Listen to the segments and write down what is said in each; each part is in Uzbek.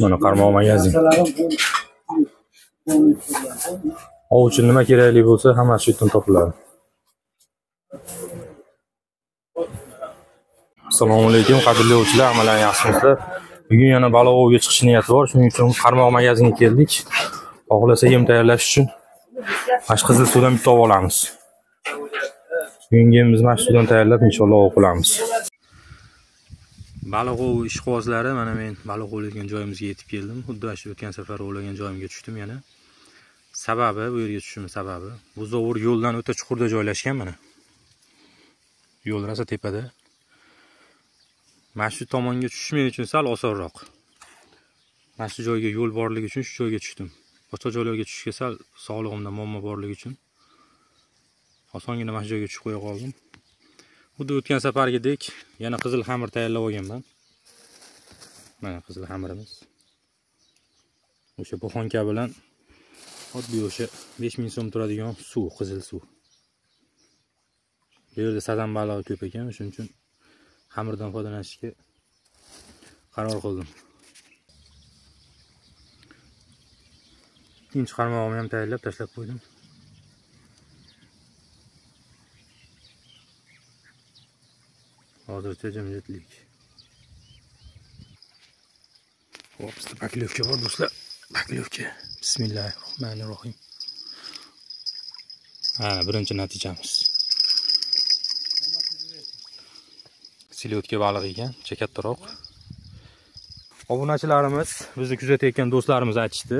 Mana qarmoq magazin. Ov uchun nima kerakli bo'lsa, hammasi shu yerdan topiladi. Assalomu alaykum, qadrli ovchilar, hammalar yaxshimisizlar? Bugun yana baliq ovga chiqish niyati bor. Shuning uchun qarmoq magazinga keldik. Xohlasa yem tayyorlash uchun mana shu qizil suvdan bitta ov olamiz. Bugungi yemimiz mana shu suvdan tayyorlab inshaalloh ov qilamiz. Baliq ov ishqibozlari, mana men baliq ovlaydigan joyimizga yetib keldim. Xuddi shu o'tgan safar ovlagan joyimga tushdim yana. Sababi, bu yerga tushishim sababi, bu zovur yo'ldan o'ta chuqurda joylashgan mana. Yo'l rosa tepada. Mana shu tomonga tushish men uchun sal osonroq. Mana shu joyga yo'l borligi uchun shu joyga tushdim. Boshqa joylarga tushishga sal sog'lig'imda muammo borligi uchun osongina mana shu joyga tushib qo'ya qoldim. Xuddi o'tgan safargidek yana qizil xamir tayyorlab olganman. Mana qizil xamirimiz. O'sha buxonka bilan oddiy o'sha 5000 so'm turadigan suv, qizil suv. Bu yerda sazan balig'i ko'p ekan, shuning uchun xamirdan foydalanishga qaror qildim. Ikkinchi qarmog'imni ham tayyorlab tashlab qo'ydim. Hozircha jimjitlik. Hop, bizda paklyovka bor do'stlar. Paklyovka. Bismillahirrohmanirrohim. Ha, birinchi natijamiz. Silyotka balig'i ekan, kattaroq. Obunachilarimiz, bizni kuzatayotgan do'stlarimiz aytishdi.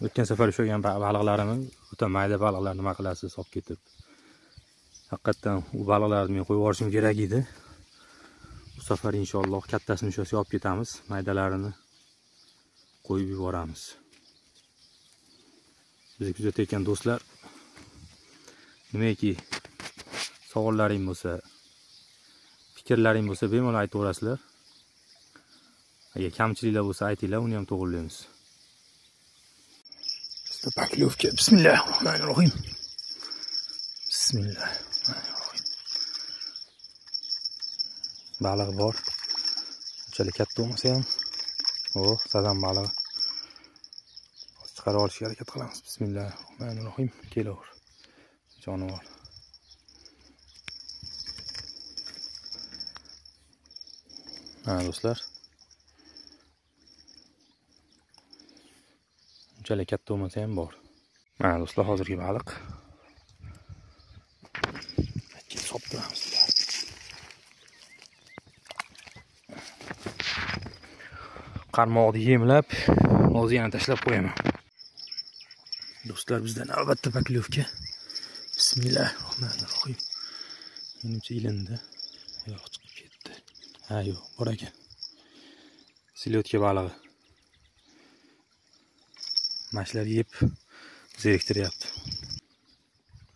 O'tgan safar ushlagan baliqlarimiz o'ta mayda baliqlar, nima qilasiz, olib ketib. Haqiqatan u baliqlarni men qo'yib yuborishim kerak edi. Bu safar inshaalloh kattasini ushlasak olib ketamiz, maydalarini qo'yib yuboramiz. Bizni kuzatayotgan do'stlar, nimaki savollaring bo'lsa, fikrlaring bo'lsa bemalol aytaverasizlar. Agar kamchiliklar bo'lsa aytinglar, uni ham to'g'rilaymiz. Bizda paklyovka. Bismillahirrohmanirrohim. Bismillahirrohmanirrohim. Baliq bor. Unchalik katta bo'lmasa ham, o, sazan balig'i. Hozir chiqarib olishga harakat qilamiz. Bismillahirrohmanirrohim. Kelaver. Jonivor. Ha do'stlar. Unchalik katta bo'lmasa ham bor. Mana do'stlar, hozirgi baliq. Solib turamiz. Qarmoqni yemlab, hozir yana tashlab qo'yaman. Do'stlar, bizdan albatta paklyovka. Bismillahirrohmanirrohim. Menimcha ilindi. Yo'q, chiqib ketdi. Ha, yo'q, bor ekan. Silyotka balig'i. Mashlar yeb zeriktiryapti.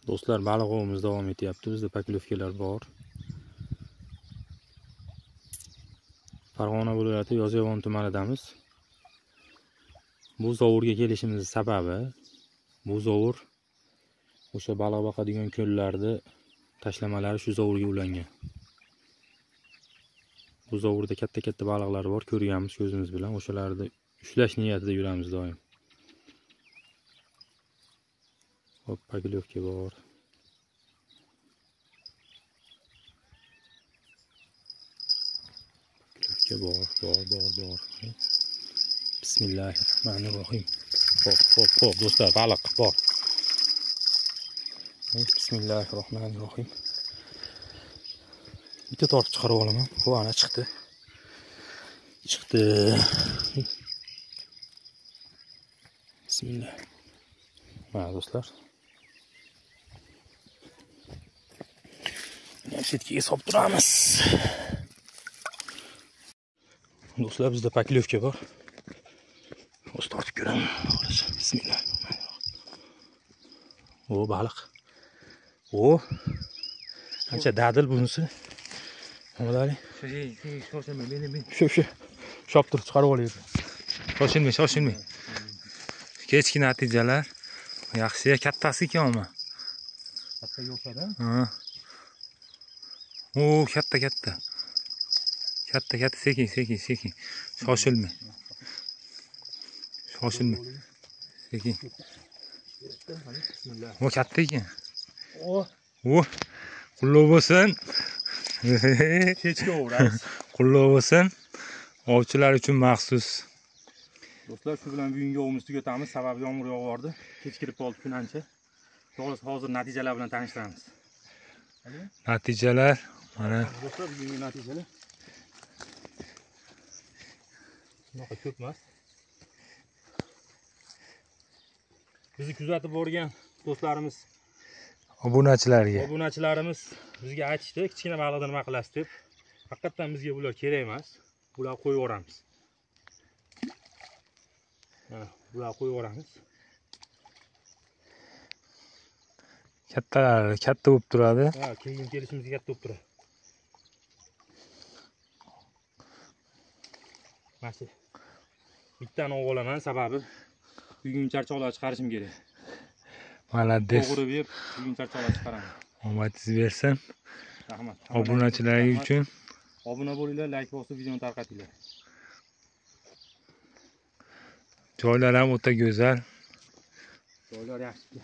Do'stlar, baliq ovimiz davom etyapti. Bizda paklyovkalar bor. Farg'ona viloyati Yozyovon tumanidamiz. Bu zovurga kelishimizning sababi, bu zovur o'sha baliq boqadigan ko'llarda tashlamalari shu zovurga ulangan. Bu zovurda katta-katta baliqlar bor, ko'rganmiz ko'zimiz bilan. O'shalarni ushlash niyatida yuramiz doim. Hop, paklyovka bor. Paklyovka bor, bor, bor, bor. Bismillahirrohmanirrohim. Hop, hop, hop, do'stlar, baliq bor. Bismillahirrohmanirrohim. Bitta tortib chiqarib olaman. Bu ana chiqdi. Chiqdi. Bismillah. Mana do'stlar. Setkaga solib turamiz. Do'stlar, bizda paklyovka bor. Hozir tortib ko'raman. Bismillah. O, baliq. O. Ancha dadil bunisi. Nimalar? Shoshilma, men. Shu. Shop turib chiqarib olaylik. Shoshilma, shoshilma. Kechki natijalar yaxshi, kattasi ekanmi? Katta yo'qda. Ha. O, katta katta. Katta katta, sekin sekin sekin. Shoshilma. Shoshilma. Sekin. O, katta ekan. O, O, qulluq bo'lsin. Kechki ov, rais. Qulluq bo'lsin. Ovchilar uchun maxsus. Do'stlar, shu bilan bugungi ovimizni tugatamiz. Sababi yomg'ir yog'ordi. Kech kirib qoldi kun ancha. To'g'risi hozir natijalar bilan tanishtiramiz. Natijalar mana do'stlar, bugungi natijalar. Bunaqa ko'p emas. Bizni kuzatib borgan do'stlarimiz, obunachilarga, obunachilarimiz bizga aytishdi, kichkina baliqda nima qilasiz deb. Haqiqatan bizga bular kerak emas. Bular qo'yib yuboramiz. Mana bular qo'yib yuboramiz. Kattalari katta bo'lib turadi. Ha, keyin kelishimizga katta bo'lib turadi. Mana shu bittani ov olaman, sababi bugun charchoqlar chiqarishim kerak. Молодец. To'g'ri berib, bugun charchoqlar chiqaraman. Omadingiz bersin. Rahmat. Obunachilarga uchun obuna bo'linglar, like bosib videoni tarqatinglar. Joylar ham o'ta go'zal. Joylar yaxshi.